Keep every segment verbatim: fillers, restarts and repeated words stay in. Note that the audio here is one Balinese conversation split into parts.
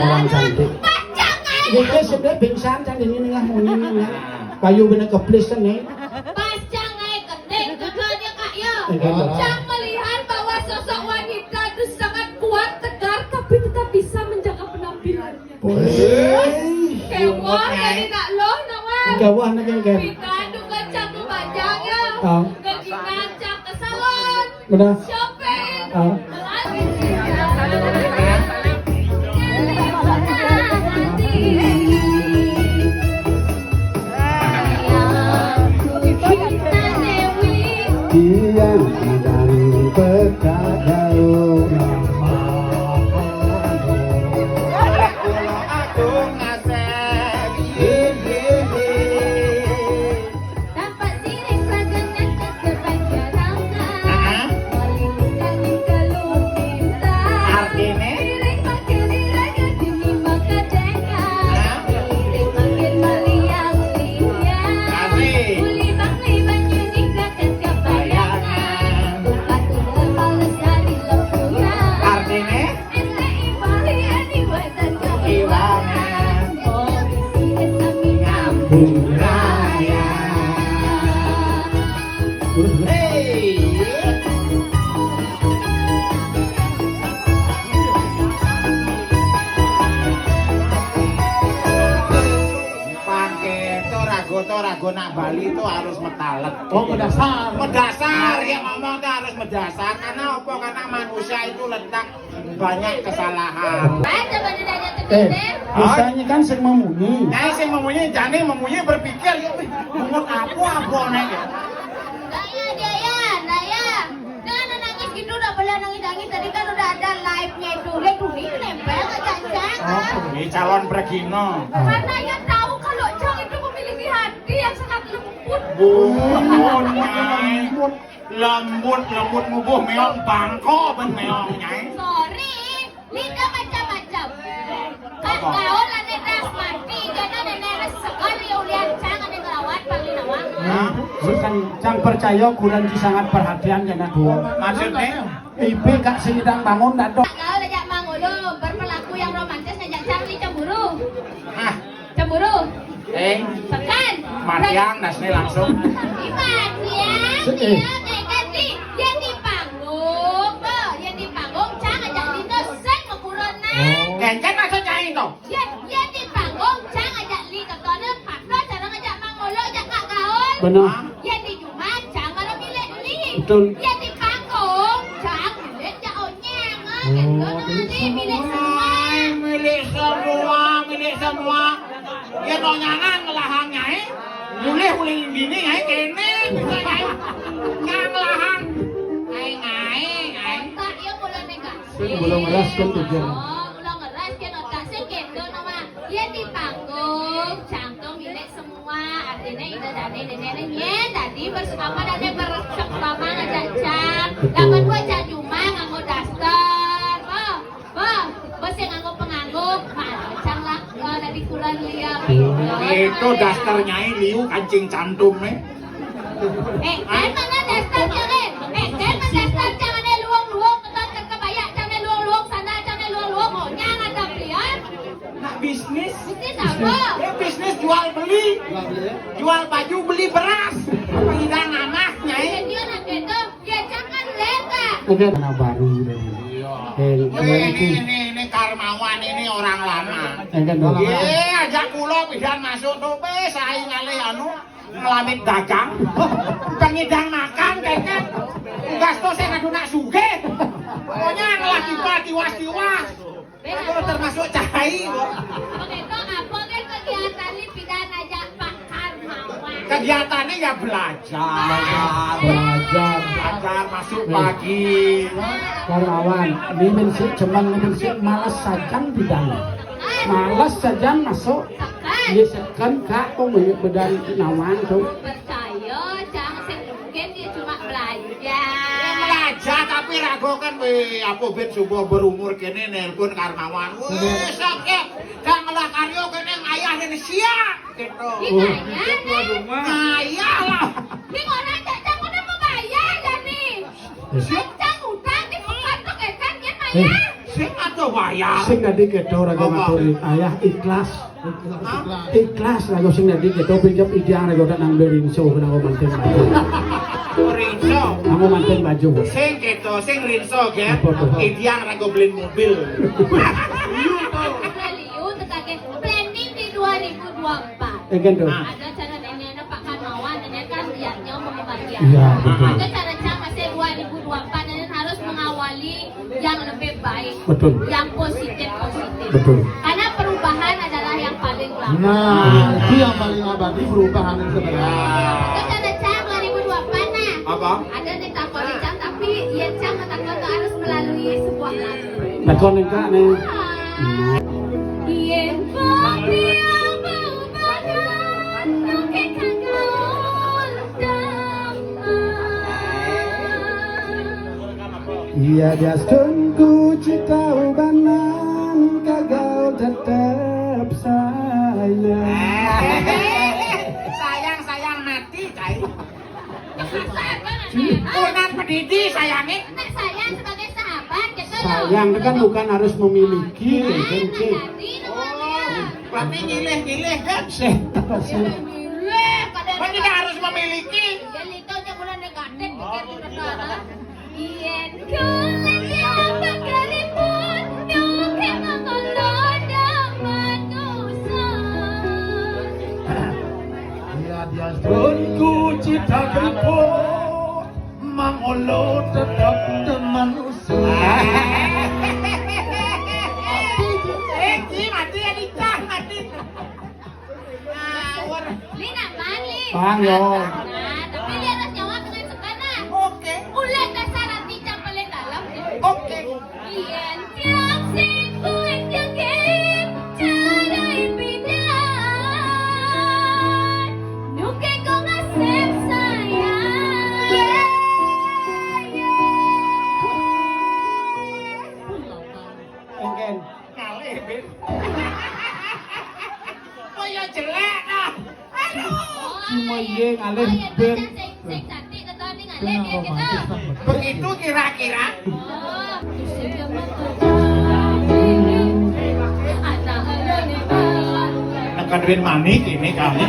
Orang cantik. Pacang ae. Iki sebelah pingsan kan ini nengah muni nengah. Payu bener keplis kan nih. Pacang ae gending kekane, Kak, ya. Eh, kan. Cang melihat bahwa sosok wanita itu sangat kuat, tegar, tapi tetap bisa menjaga penampilannya. Boleh. Kewah dari nak loh, nak wah. Kewah nak kan. Kita duka cang bajang ya. Ah. Keginan cang ke salon. Benar. Shopping. Ah. Tiang dan pekak daun. Tampak sirih sagan nyakat kepanjarangan. Heeh. Paling kangen kalau minta. Artine? Sirih makin diraga demi maka dengar. Hah? Sirih makin meliang-liang. Asik. Ulibang-libang nyunik rakan kapayangan. Buka tuh kepala sekali lempuran. Artine? Pakai to rago, to rago nak Bali to harus metalet. Oh, medasar. Medasar, ya ngomong to harus medasar. Karena apa? Karena manusia itu letak banyak kesalahan. Ada pada daya Eh, tebing. Misalnya kan sing memunyi. Nah, sing memunyi, jane memunyi berpikir, ya, "Wih, mungut apa, apa nek?" Daya, Daya, Daya. Jangan nangis gitu, udah boleh nangis-nangis. Tadi kan udah ada live-nya itu. Lihat tuh, nih, nempel ke Cang. Oh, ini calon pregino. Karena ia tahu kalau Cang itu memiliki hati yang sangat lembut. Lembut, Nyai. Lembut, lembut ngubuh meong bangko ben meong, Nyai. Sorry, lidah macam-macam. Kak gaul ane das mati, jana nenek res sekali ulian Cang ane ngelawan paling nawang. Nah, bukan Cang percaya kulan ci sangat perhatian jana dua. Maksudnya? Ipe kak sing idang bangun dak dok. Kak gaul ajak mangulu, berperilaku yang romantis ngajak Cang ni cemburu. Ah, Cemburu. Eh, Tekan. Matiang nasne langsung. Matiang, eh, dia kayak ganti. Yang di panggung, eh, yang di panggung, Cang ajak Lino sing makurona. Oh. Kencen maksud Cang itu? Ya, yang di panggung, Cang ajak Li ketone, Pando cara ngajak mangolo, ajak Kak Gaul. Benar. Yang di Jumat, Cang baru milik Li. Betul. Yang di panggung, Cang milik Cak Onyeng. Ah, oh, gitu. Jadi milik semua. Milik semua, milik semua. Ya, no nyangan ngelahang, Nyai. Mulih, mulih dini, Nyai, kene, bisa, Nyai. Nyang ngelahang. Aing, aing, aing. Otak ya, mula negatif. Sing mula ngeras kan tujuan. Oh, mula ngeras kan otak. Sing gitu, nama. Ya, di panggung, Cang to milik semua. Artine ida dane, dene, dene, nyen. Dadi, bers-, apa dane, bersekutu ngajak Cang. Betul. Lamun buat Cang Juma nganggo daster. Oh. Wah, bos yang nganggo penganggo, macam lah, eh, dari kulan liya. Itu daster Nyai liu kancing cantum, eh. Eh, kan mana daster jangan? Eh, kan mana daster jangan luang-luang, keton ke kebaya jangan luang-luang, sana jangan luang-luang, oh, jangan ada pilihan. Nak bisnis. Bisnis apa? Ya, bisnis jual beli. Jual beli, ya? Jual baju, beli beras. Tidak namah, Nyai. Jadi orang itu Ya, jangan lewat. Ada anak baru dari Iya. Eh, ini, ini, ini, ini Karmawan ini orang lama. Iya, ajak kula pidan masuk to, wis ae ngalih anu, nglamit dagang. Pengidang makan kene. Tugas to sing ngadu nak sugih. Pokoknya ngelah tiba tiwas-tiwas. Aku termasuk cahai kok. Oke, kok apa kan kegiatan ini pidan aja Pak Karmawan? Kegiatannya ya belajar. Belajar. Belajar masuk pagi. Karmawan, ini mensik cuman ini mensik malas sajan pidan. Malas sajan masuk. Iya, seken, Kak, kok banyak bedan nawang tuh. Percaya, Cang, sing mungkin dia cuma belajar. Ya, belajar, tapi ragu kan, weh, apa ben subuh berumur kene nelpon Karmawan. Weh, sakit. Gak ngelah karyo kene ngayah dan siap gitu. Gimana? Ngayah lah. Ini orang cak-cak udah mau bayar, Dani. Cak-cak utang di pekan tuh, kan, dia bayar. Sing Wayah. Sing dadi kéto raga. Apa? Maturi, ayah ikhlas. Hah? Ikhlas raga sing dadi kéto, pinjam idiang raga tak nang beli rinso, nang manten baju. Rinso. Nang manten baju. Sing kéto, sing rinso, gé. Apa tuh? Idiang raga beli mobil. Liu, tekake planning di dua ribu dua puluh empat. Eh, kan tuh. Ada cara nanya Pak Karmawan, nanya kan niatnya mau kebahagiaan. Iya, betul. Ada cara cang masih dua ribu dua puluh empat, dan harus mengawali yang lebih baik, betul, yang positif-positif. Betul. Karena perubahan adalah yang paling lama. Nah, itu yang paling abadi, perubahan itu sebenarnya. Itu cara cang dua ribu dua puluh empat, nah. Apa? Ada nih takon cang, tapi ya cang takon tuh harus melalui sebuah lagu. Takon enggak nih? Yen wong liya berubah, oke kagak. Iya, diastunku cita ubanan, kagau tetep sayang. Sayang, sayang mati, cai. Unan pedidi, sayangin. Nek sayang sebagai sahabat, gitu loh. Sayang itu kan bukan harus memiliki, nah, gitu, nah, gitu. Jadi, namanya. Oh, berarti nyilih-nyilih, kan? Sih, apa sih? Milih, pada. Kan tidak harus memiliki. Ya, itu aja mulai negatif, gitu, gitu, nah. Yen golek ya bakal pun, yo ke mengkono dapat usaha. Iya, dia. Pun ku cita keriput, Mang Olo tetap teman usul. Eh, Ji, mati ya, nikah, mati. Ngawur. Li, naman, Li? Bang, yo. Nah, tapi Li harus nyawab dengan sebenar. Oke. Ulah dasar hati yang paling dalam. Oke. Yen tiap sing kuat yakin, cara pindah. Nuke kok ngasih sayang. Oke. Ngalih, Bin. Oh ya, jelek, ah. Aduh. Cuma iye ngalih, Bin. Begitu kira-kira. Nekan Bin manik ini kami.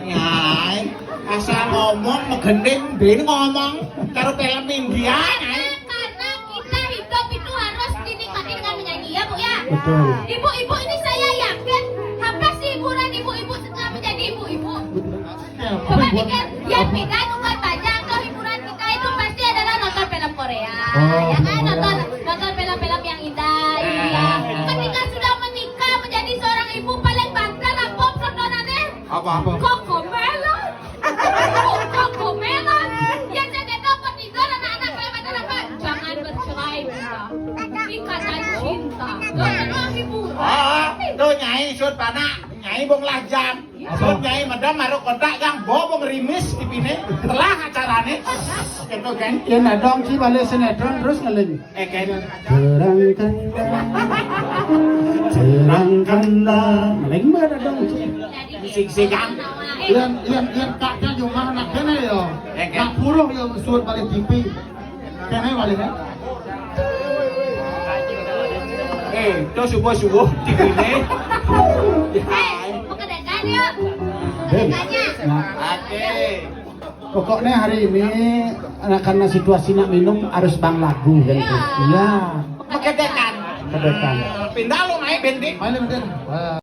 Nyai, asal ngomong megending, Bin ngomong karo film India, Nyai. Karena kita hidup itu harus dinikmati dengan menyanyi, ya, Bu, ya? Betul. Ibu-ibu ini saya yakin, apa sih hiburan ibu-ibu setelah menjadi ibu-ibu? Coba pikir, yang beda bukan baca atau hiburan kita itu pasti adalah nonton film Korea, oh, ya kan? Nonton, nonton film-film yang indah, iya. Ketika sudah menikah menjadi seorang ibu, paling banter apa tontonannya? Apa? Cocomelon. Cocomelon. Yang saya dapat tidur anak-anak saya pada apa? Jangan bercerai, Bunda. Ikatan cinta. Loh, hiburan. Ah, tuh Nyai sut panak. Nyai bong lajam. Sut Nyai medam maruk kontak yang bo bong rimis tipine. Telah acarane. Gitu kan? Ya nadong ci balik sinetron terus ngeling. Eh, kan? Terangkanlah, terangkanlah. Ngeling banget dong ci. Sing-singan. Yang, yang, yang kaknya cuma anak kene ya. Eh, kan? Nak puruh ya suruh balik T V. Kene balik kan? Eh, itu subuh-subuh tipine. Eh, mau kedekan yuk. Kedekannya. Nah. Oke. Pokoknya hari ini, nah, karena situasi nak minum harus bang lagu kan. Iya. Iya. Kedekan. Kedekan. Pindah lu naik, Bendi. Main, Bendi.